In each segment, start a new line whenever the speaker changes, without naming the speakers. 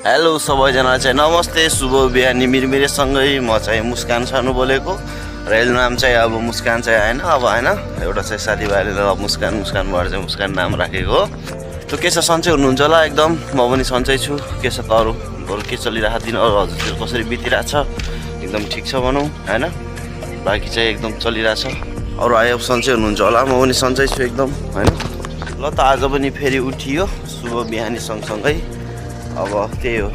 Hello सबैजना चाहिँ नमस्ते शुभ बिहानी मिरमिरेसँगै म चाहिँ मुस्कान सानु बोलेको र यसको नाम चाहिँ अब मुस्कान चाहिँ होइन अब होइन एउटा चाहिँ साथीभाइले अब मुस्कान मुस्कान भएर चाहिँ मुस्कान नाम राखेको हो। त्यो के छ सन्चै हुनुहुन्छ होला एकदम, म पनि सन्चै छु। के छ त अरू के चलिरहेको दिन अरू हजुरतिर कसरी बितिरहेछ? एकदम ठिक छ भनौँ होइन, बाँकी चाहिँ एकदम चलिरहेछ। अरू आयो सन्चै हुनुहुन्छ होला, म पनि सन्चै छु एकदम होइन। ल त आज पनि फेरि उठियो शुभ बिहानी सँगसँगै अब त्यही हो।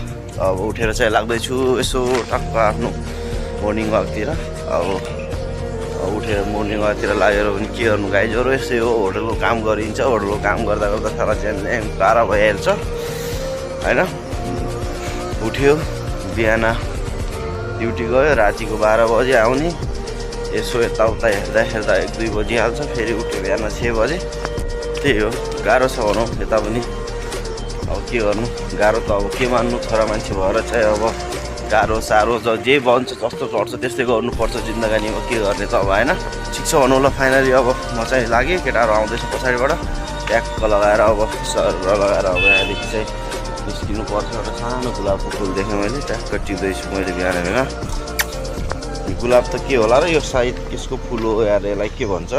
अब उठेर चाहिँ लाग्दैछु यसो टक्क आफ्नो मर्निङ वाकतिर। अब उठेर मर्निङ वाकतिर लागेर पनि के गर्नु गाइजहरू, यसै हो होटलको काम गरिन्छ। होटलको काम गर्दा गर्दा सारा ज्यान गाह्रो भइहाल्छ होइन। उठ्यो बिहान ड्युटी गयो, रातिको 12 बजे आउने, यसो यताउता हेर्दा हेर्दा 1-2 बजिहाल्छ। फेरि उठ्यो बिहान 6 बजे। त्यही हो गाह्रो छ भनौँ यता पनि। अब के गर्नु, गाह्रो त अब के मान्नु, छोरा मान्छे भएर चाहिँ अब गाह्रो साह्रो जे बन्छ जस्तो चढ्छ त्यस्तै गर्नुपर्छ जिन्दगानीमा, के गर्ने त अब होइन। ठिक छ भनौँ ल, फाइनली अब म चाहिँ लागेँ, केटाहरू आउँदैछ पछाडिबाट ट्याक्क लगाएर अब सर लगाएर अब यहाँदेखि चाहिँ निस्किनु पर्छ। एउटा सानो गुलाबको फुल देखेँ मैले, ट्याक्क टिप्दैछु मैले बिहान बिहान। गुलाब त के होला र यो साइड यसको फुल हो यार, यसलाई के भन्छ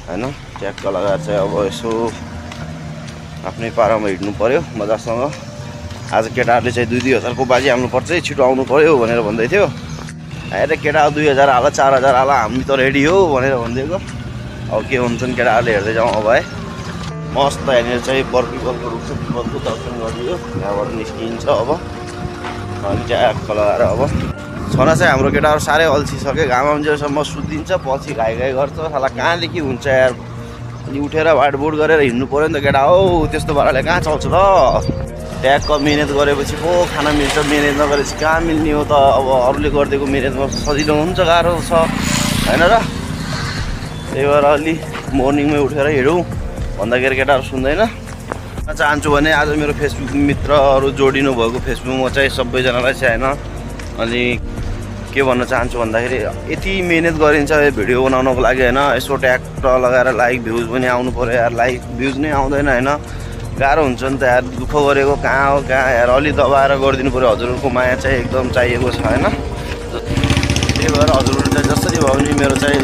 होइन। ट्याक्क लगाएर चाहिँ अब यसो आफ्नै पारामा हिँड्नु पऱ्यो मजासँग। आज केटाहरूले चाहिँ 2-2 हजारको बाजी हाल्नुपर्छ है, छिटो आउनु पऱ्यो भनेर भन्दै थियो। हेर केटा 2 हजार हाल 4 हजार हाल, हामी त रेडी हो भनेर भनिदिएको। अब के हुन्छन् केटाहरूले हेर्दै जाउँ अब है। मस्त यहाँनिर चाहिँ बरपिपलको रुख छ, पिपलको दर्शन गरिदियो, यहाँबाट निस्किन्छ अब। अनि ट्याक्क लगाएर अब छना चाहिँ हाम्रो केटाहरू साह्रै अल्छिसक्यो, घाम आउन्जेलसम्म सुत्दिन्छ, पछि घाइ गर्छ। साला कहाँदेखि हुन्छ यार, अनि उठेर भाडबुड गरेर हिँड्नु पऱ्यो नि त केटा हो। त्यस्तो पाराले कहाँ चल्छ त? ट्याक्क मिहिनेत गरेपछि पो खाना मिल्छ, मिहिनेत नगरेपछि कहाँ मिल्ने हो त? अब अरूले गरिदिएको मिहिनेतमा सजिलो हुन्छ गाह्रो छ होइन र। त्यही भएर अलि मर्निङमै उठेर हिँडौँ भन्दाखेरि केटाहरू सुन्दैन। चाहन्छु भने आज मेरो फेसबुक मित्रहरू जोडिनु भएको फेसबुकमा चाहिँ सबैजनालाई चाहिँ होइन, अनि के भन्न चाहन्छु भन्दाखेरि यति मिहिनेत गरिन्छ यो भिडियो बनाउनको लागि होइन। यसो ट्याक्क लगाएर लाइक भ्युज पनि आउनु पऱ्यो यार, लाइक भ्युज नै आउँदैन होइन, गाह्रो हुन्छ नि त यार। दुःख गरेको कहाँ हो कहाँ यार, अलि दबाएर गरिदिनु पऱ्यो। हजुरहरूको माया चाहिँ एकदम चाहिएको छ होइन। त्यही भएर हजुरहरू चाहिँ जसरी भयो भने मेरो चाहिँ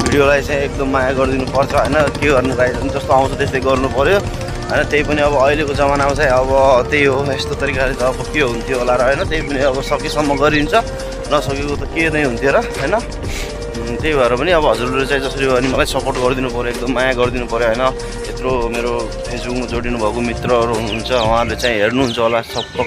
भिडियोलाई चाहिँ एकदम माया गरिदिनु पर्छ होइन। के गर्नु गाइज, जस्तो आउँछ त्यस्तै गर्नु पऱ्यो होइन। त्यही पनि अब अहिलेको जमानामा चाहिँ अब त्यही हो, यस्तो तरिकाले त अब के हुन्थ्यो होला र होइन। त्यही पनि अब सकेसम्म गरिन्छ, नसकेको त के नै हुन्थ्यो र होइन। त्यही भएर पनि अब हजुरहरूले चाहिँ जसरी भयो भने मलाई सपोर्ट गरिदिनु पऱ्यो, एकदम माया गरिदिनु पऱ्यो होइन। यत्रो मेरो फेसबुकमा जोडिनु भएको मित्रहरू हुनुहुन्छ, उहाँहरूले चाहिँ हेर्नुहुन्छ होला सब